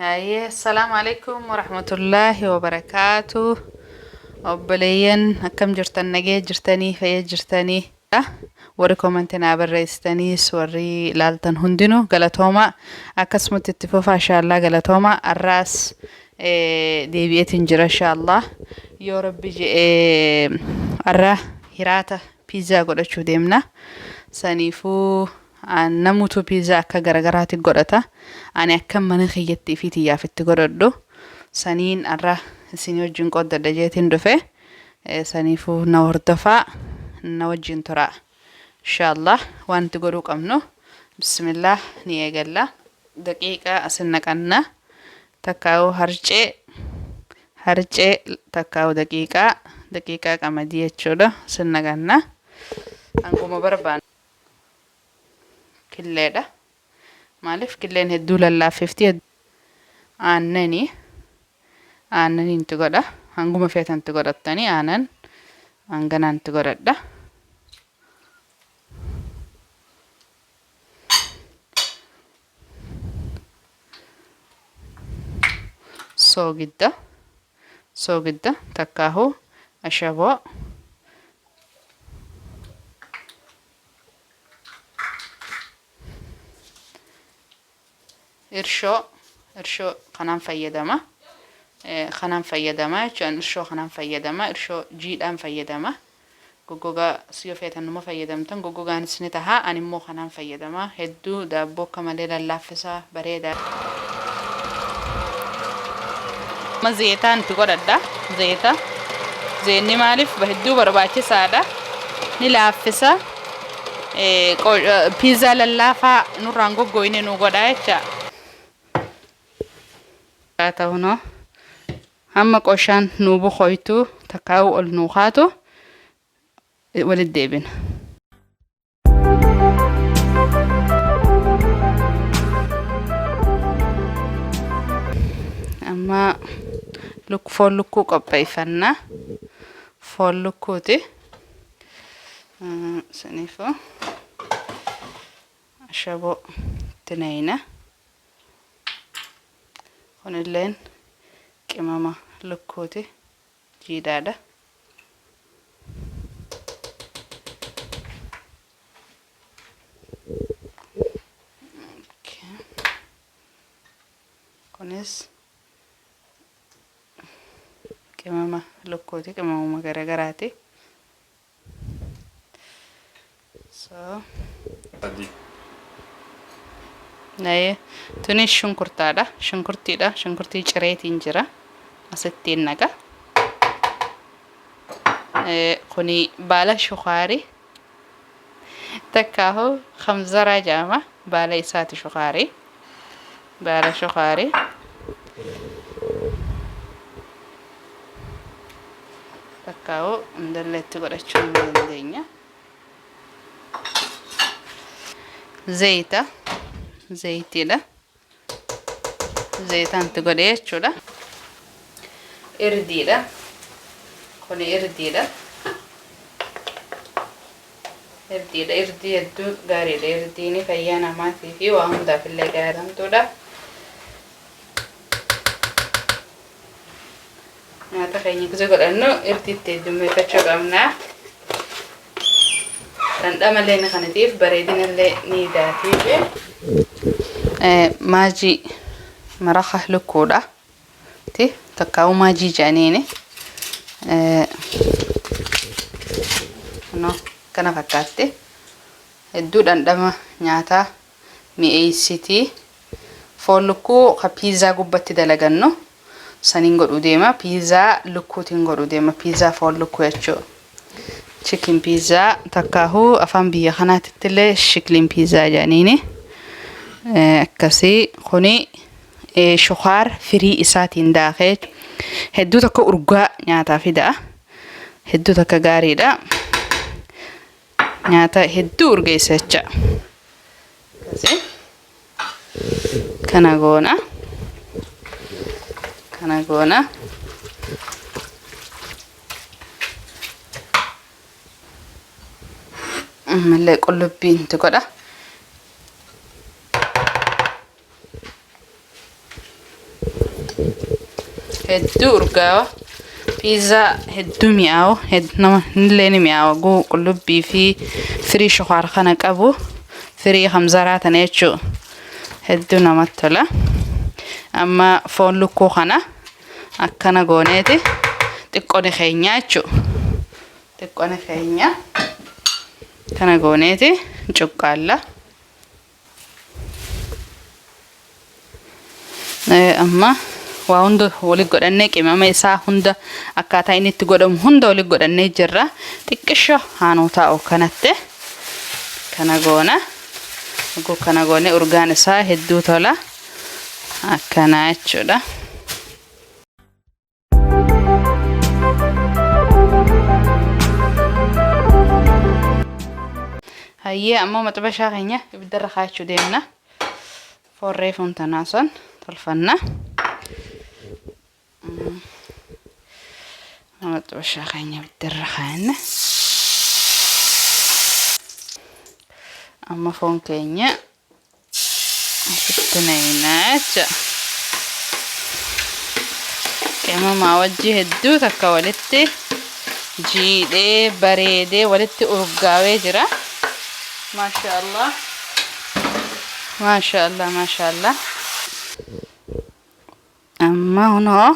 Hayyee, assalaamu alaikum warahmatullaahi wabarakaatu. Obboleeyyan, akkam jirtan? Nagee jirtanii? Fayyee jirtanii? Warri comment naa barreessitaniis, warri ilaaltan hundinuu galatooma. Akkasumatti itti fufaa, inshaallaa. Galatooma. Arraas deebi'eetiin jira, inshaallaa. Yoo Rabbi je'ee, arra hiraata piizaa godhachuu deemna. Saniifuu namutu piizaa akka garagaraatti godhata. Ani akka mana kiyyatti fi tiyyaaf itti godhadhu saniin arra isinii wajjin qooddadha jeetiin dhufe. Saniifuu na hordofaa, na wajjin turaa, inshaallah. Waan itti godhuu qabnu, bismillah, ni eegalla. Daqiiqaa asin naqanna, takkaa'u harcee, harcee takkaa'u daqiiqaa qamadii jechuudha. Asin naqanna hanguma barbaannu. Killeedha. Maaliif killeen hedduu lallaaffifti. Aannanii, aannaniin itti godha. Hanguma feetan itti godhattanii. Aanan hanganaan itti godhadha. Soogidda, soogidda takkaahu ashaboo. Irshoo, irshoo kanaan fayyadama. Kanaan fayyadama jechuun irshoo kanaan fayyadama. Irshoo jiidhaan fayyadama. Goggogaa yoo feetan numa fayyadamtan, goggogaanis ni taha. Ani immoo kanaan fayyadama. Hedduu daabboo akka malee lallaaffisaa, bareedaa. Amma zeetaan itti godhadha. Zeeta. Zeenni maaliif hedduu barbaachisaadha? Ni laaffisa. Piizaa lallaafaa nurraan goggoyne nu godha jecha. Haa ta'u, hamma qoshaan nuu bukoytu takkaa'uu ol nuu kaatu walitti deebina. Amma foon lukkuu qopheeffannaa. Foon lukkuuti. Saniifuu ashaboo itti nayina. Kunilleen qimama lukkuuti, jiidhaadha. Kunis qimama lukkuuti, qimamuma garagaraati. So 3. Naye, tunis shunkurtaadha, shunkurtiidha, shunkurtii cireetiin jira. Asittiin naqa. Kuni baala shukaarii takkaahu kamzaraa jedhama. Baala isaati shukaarii, baala shukaarii takkaahu hundallee itti godhachuu ni dandeenya. Zayita, zayitiidha. Zayitaan itti godhee jechuudha. Irdiidha. Kuni irdiidha. Irdiidha. Irdii hedduu gaariidha. Irdiin fayyaa namaatii fi waa hundaaf illee gaaramtuudha. Nyaata keenya gisa godhannu irdiitti heddummeeffachuu qabna. Dhandhama ni kanatiif, bareedina illee ni daatiif. Maajii maraqa lukkuudha. Ti takkaa'uu maajii jedhaniini. No, kana fakkaatti. Hedduu dhandhama nyaataa mi'eessitii. Foon lukkuu ka piizaa gubbatti dalagannu saniin godhuu deema. Piizaa lukkuutiin godhuu deema. Piizaa foon lukkuu jechuudha. Chicken pizza takkaahuu afaan biyya kanaatitti illee shikliin piizaa jedhaniini. Akkasii kuni shukaar firii isaatiin daakee hedduu tokko urgaa nyaataa fida. Hedduu takka gaariidha. Nyaata hedduu urgeessa jecha. Akkasii. Kana goona. Kana goona. Ammallee qullubbiin itti godha. Hedduu urgaawa. Piizaa hedduu mi'aawu. Nama illee ni mi'aawa. Guu qullubbii fi firii shukaar kana qabu. Firii hamzaraa tana jechuu. Hedduu namatti tola. Amma foon lukkuu kana akkana gooneeti xiqqooni keenya jechuu. Xiqqooni keenya kana gooneeti cuqqaalla. Amma waa hunda wali godhannee qimama isaa hunda akkaataa inni itti godhamu hunda wali godhannee jirra. Xiqqisho haanuu taa'u kanatti kana goona. Oguu kana goone urgaan isaa hedduu tola. Akkanaa jechuudha. Hayyee ammoo maxabashaa keenya ibiddarra kaa'achuu deemna. Foon reefuun tanaa san tolfanna. Maxabashaa keenya ibiddarra kaa'anna. Amma foon keenya Asitti naynaa jecha. Qimamaa wajji hedduu takka walitti jiidhee bareedee walitti urgaawee jira. Maashaallah. Maashaallah maashaallah. Amma hunoo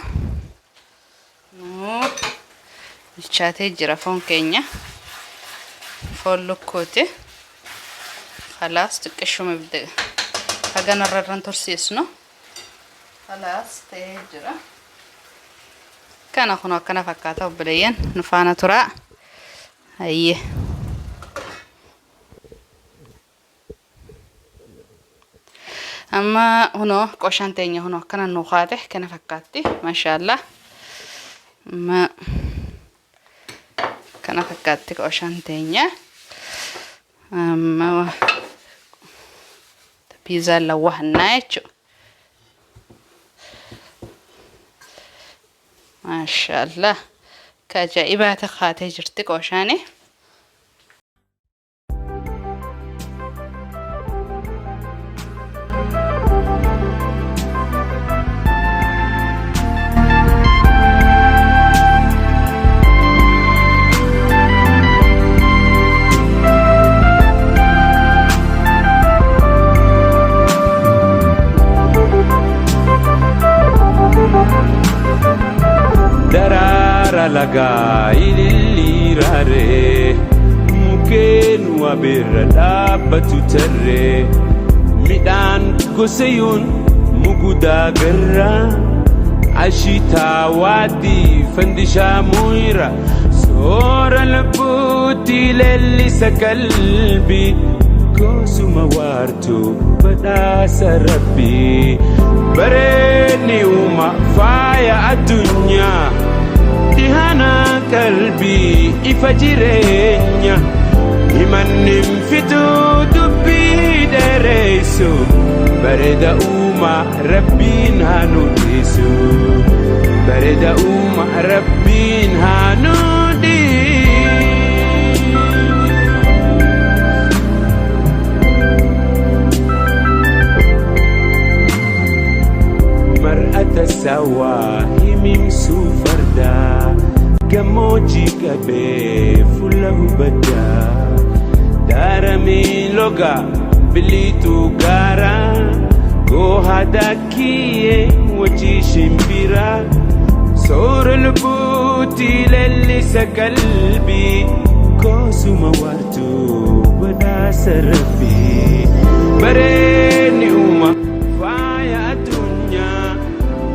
nuu bilchaatee jira foon keenya. Foon lukkuuti. Khalaas xiqqishuma ibidda hagana irra irran tursiisnu. Khalaas ta'ee jira. Kana kun akkana fakkaata obboleeyyan nu faana turaa. Hayyee. Amma hunoo qoshaan teenya hunoo akkana nuu kaate kana fakkaatti maashaallah. Amma kana fakkaatti qoshaan teenya. Amma piizaan lawwahannaa jechuudha. Maashaallah. Ka ajaa'ibaati kaatee jirti qoshaani. Daraara lagaa ililliiraaree mukkeen wabeerra dhaabbatu tarree midhaan gosayuun mugudaa garraa ashiitaa waaddii fandishaa muyra soora lubbuutti leellisa qalbii goosuma waartuu badhaasa rabbii bareedni uuma faaya addunyaa dhihana qalbii ifa jireenya himannin fituu dubbii dheereysu bareeda uuma rabbiin haa nu dhiisu bareeda uuma rabbiin haa nu dhiisu. Mar'ata sawaa himimsuu fardaa gammoojjii qabee fuula hubaddaa daaramii loga biliituu gaaraa goohaa daakiyyee wajjii shimbiraa soora lubbuutti leellisa qalbii koosuma waartuu badhaasa rabbii bareedni uuma faaya addunyaa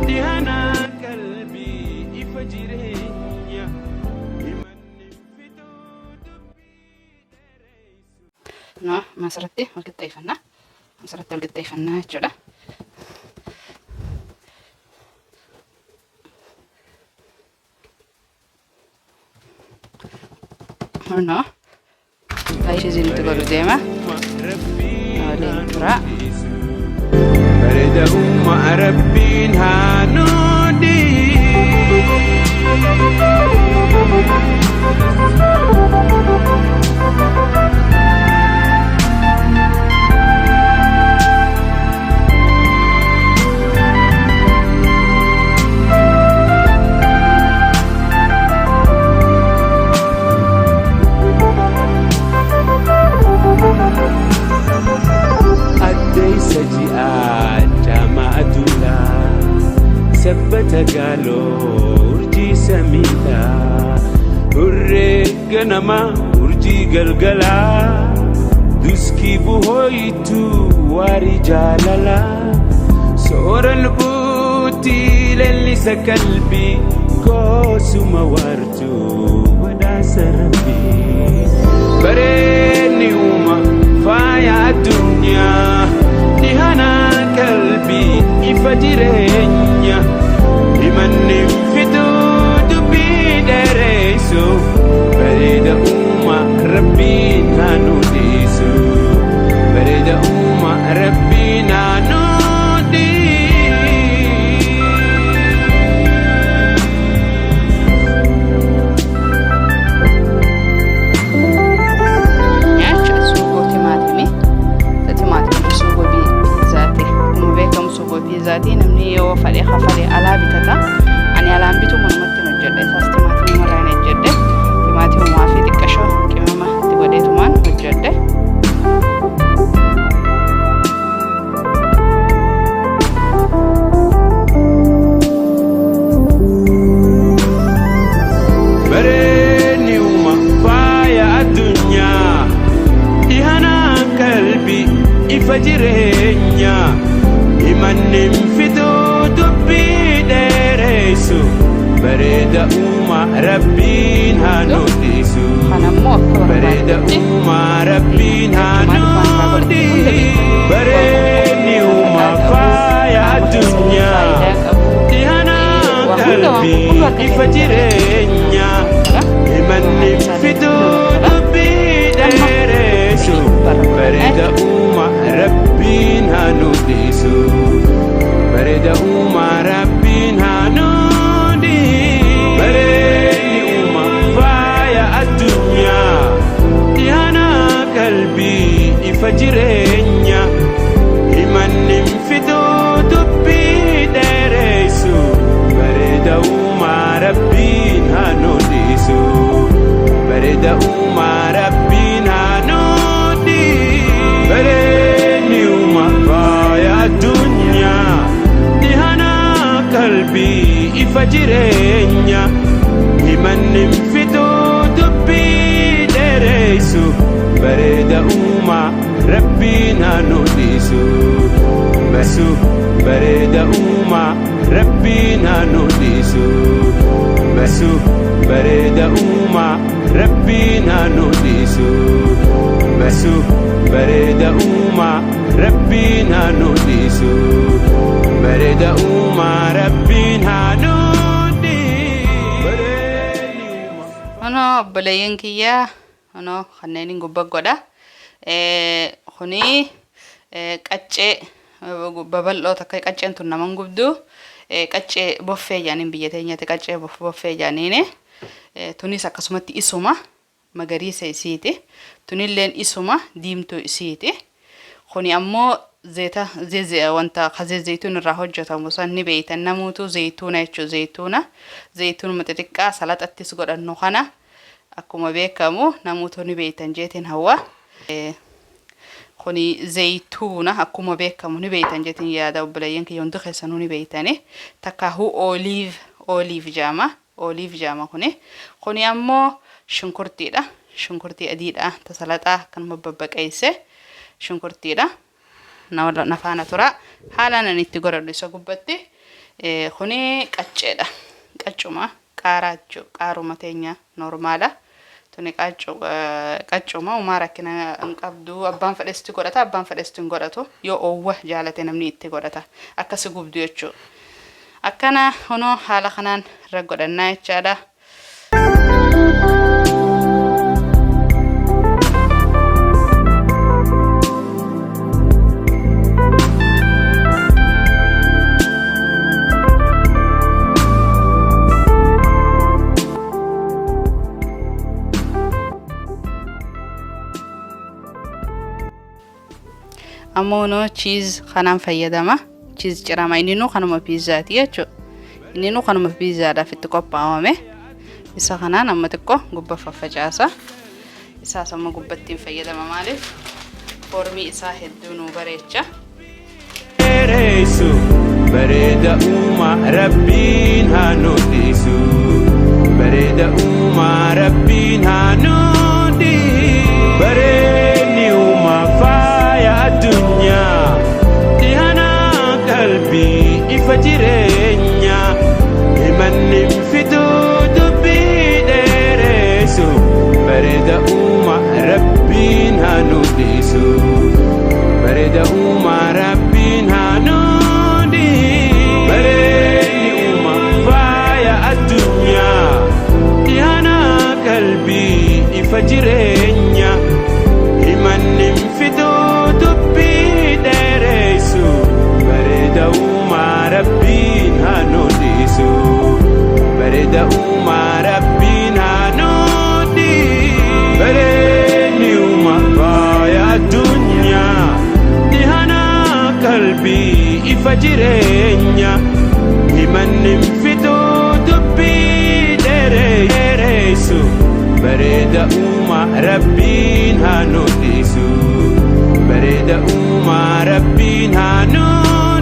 dhihana qalbii ifa jireenya himanni fiduu dubbii dheereysu. No, asirratti wal qixxeeffanna. Asirratti wal qixxeeffanna jechuudha. No. Baay'ee itti godhu deema. Waliin tura. Bareeda uuma rabbiin haa nu ganamaa urjii galgalaa duskii buhooytu waarii jaalalaa soora lubbuutti lallisa qalbii koosuma waartuu badhaasa rabbii bareedni uuma faaya addunyaa dhihanaa qalbii ifa jireenya himanni fiduu dubbii dheeressu bareeda uuma rabbiin haa nu dhiisu bareeda uuma rabbiin haa nu dhiisu. Nyaachuu suugoo timaatimii. Timaatimii suugoo piizaati. Akkuma beekamu suugoo piizaati namni yoo fedhe kafale alaa bitata. Ani alaan bitu manumatti hin hojjedha. Isaas timaatimii marraa hin hojjedhe. Timaatimumaa fi xiqqashoo qimama itti godheetumaan hojjedhe. Bareedni uuma faaya addunyaa dhihanaa qalbii ifa jireenyaa himanni fiduu dubbii dheeressu bareeda uuma rabbiin haa nu dhiisu Kanammoo akka bareeda barbaadetti uuma rabbiin haa nu dhiisu bareedni uuma faaya addunyaa dhihanaa qalbii ifa jireenyaa himanni fiduu dubbii dheeressu bareeda uuma rabbiin haa nu dhiisu bareeda uuma rabbiin haa nu dhiisu bareedni uuma faaya addunyaa dhihanaa qalbii ifa jireenya himanni fiduu dubbii dheeressu bareeda uuma rabbiin haa nu dhiisu bareeda uuma rabbiin haa nu dhiisu bareedni uuma faaya addunyaa dhihanaa qalbii ifa jireenya himanni fiduu dubbii dheeressu bareeda uuma rabbiin haa nu dhiisu basu bareeda uuma rabbiin haa nu dhiisu basu bareeda uuma rabbiin haa nu dhiisu basu bareeda uuma rabbiin haa nu dhiisu bareeda uuma rabbiin haa nu dhiisu bareedni uuma. Kunoo obboleeyyan kiyyaa kunoo kanneen gubbaa godha. Kuni qaccee babal'oo takka qacceen tun naman gubdu qaccee boffee jedhaniin biyya teenyatti qaccee boffee jedhaniini. Tunis akkasumatti isuma magariisa isiiti. Tunilleen isuma diimtuu isiiti. Kuni ammoo zeeta wanta zeytuun irraa hojjetamu san ni beeytan namuutu zeytuuna jechuudha zeytuuna. Zeytuunuma xixiqqaa salaxattis godhannu kana akkuma beekamu namuutu ni beeytan jeetiin hawwa. Kuni zeytuuna akkuma beekamu ni beeytan jeetiin yaada obboleeyyan kiyya hundi keessanuu ni beeytani. Takkaahuu olive olive jaama olive jaama kuni. Kuni ammoo shunkurtiidha. Shunkurtii adiidha. Ta salaxaa akkanuma babbaqeesse shunkurtiidha. Na faana tura. Haalaan ani itti godhadhu isa gubbatti. Kuni qacceedha. Qaccuma qaaraa jechuudha. Qaaruma teenya normaala. Tuni qaccuma umaa rakkina hin qabdu. Abbaan fedhes itti godhata abbaan fedhes itti hin godhatu. Yoo oowwa jaalate namni itti godhata. Akkasi gubdu jechuudha. Akkana kunoo haala kanaan irra godhannaa jechaadha. Ammoo noo cheese kanaan fayyadama. Cheese cirama inni kanuma piizzaati jechuudha. Inni kanuma piizzaadhaaf itti qophaa'ame. Isa kanaan amma xiqqoo gubba faffacaasa. Isaas amma gubbattiin fayyadama maaliif foormii isaa hedduu nuu bareecha. Dheeressu bareeda uuma rabbiin haa nu dhiisu bareeda uuma rabbiin haa nu ifa jireenya himanni fixuu dubbii dheeressu bareeda uumaa rabbiin haa nu dhiisu bareeda uumaa rabbiin haa nu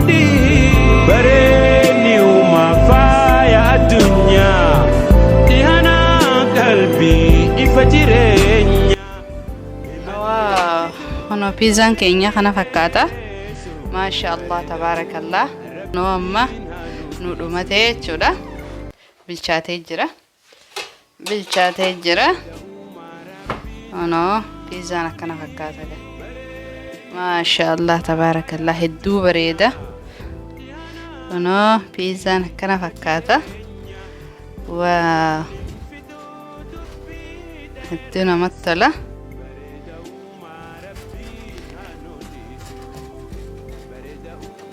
dhiisu bareedni uumaa faaya addunyaa dhihanaa qalbii ifa jireenya. Wow, kunoo piizaan keenya kana fakkaata. Maasha Allah, tabaarakallah. Kunoo amma nu dhumatee jechuudha. Bilchaatee jira. Bilchaatee jira. Kunoo piizaan akkana fakkaata. Maasha Allah, tabaarakallah, hedduu bareeda. Kunoo piizaan akkana fakkaata. Wow. Hedduu namatti tola.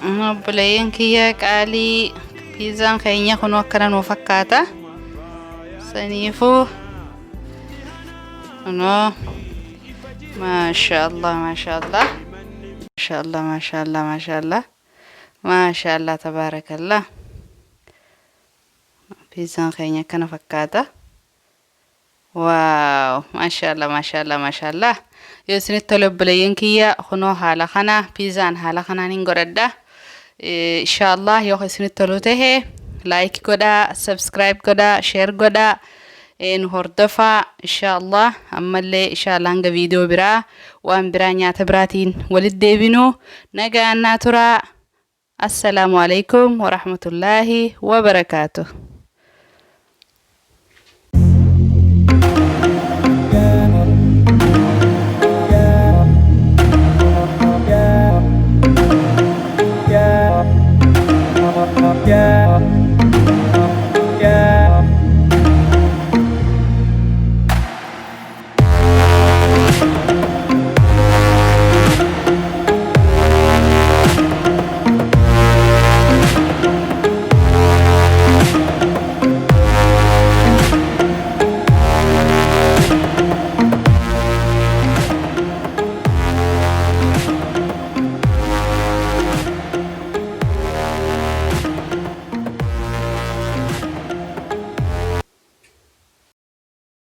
Obboleeyyan kiyya qaalii, piizaan keenya kunoo akkana nuu fakkaata. Saniifuu kunoo, maasha Allah, maasha Allah, maasha Allah, maasha Allah, maasha Allah, maasha Allah, tabaarakallah. Piizaan keenya akkana fakkaata. Wow, maashaallah, maashaallah, maashaallah. Yoo isinitti tole, obboleeyyan kiyya, kunoo haala kana piizaan haala kanaan hin godhadha. Inshaallah, yoo isinitti tolu tahe like godhaa, subscribe godhaa, share godhaa, nu hordofaa inshaallah. Ammallee inshaallah hanga viidiyoo biraa, waan biraa, nyaata biraatiin walitti deebinu, nagaan naa turaa. Assalaamu alaikum warahmatullaahi wabarakaatuh.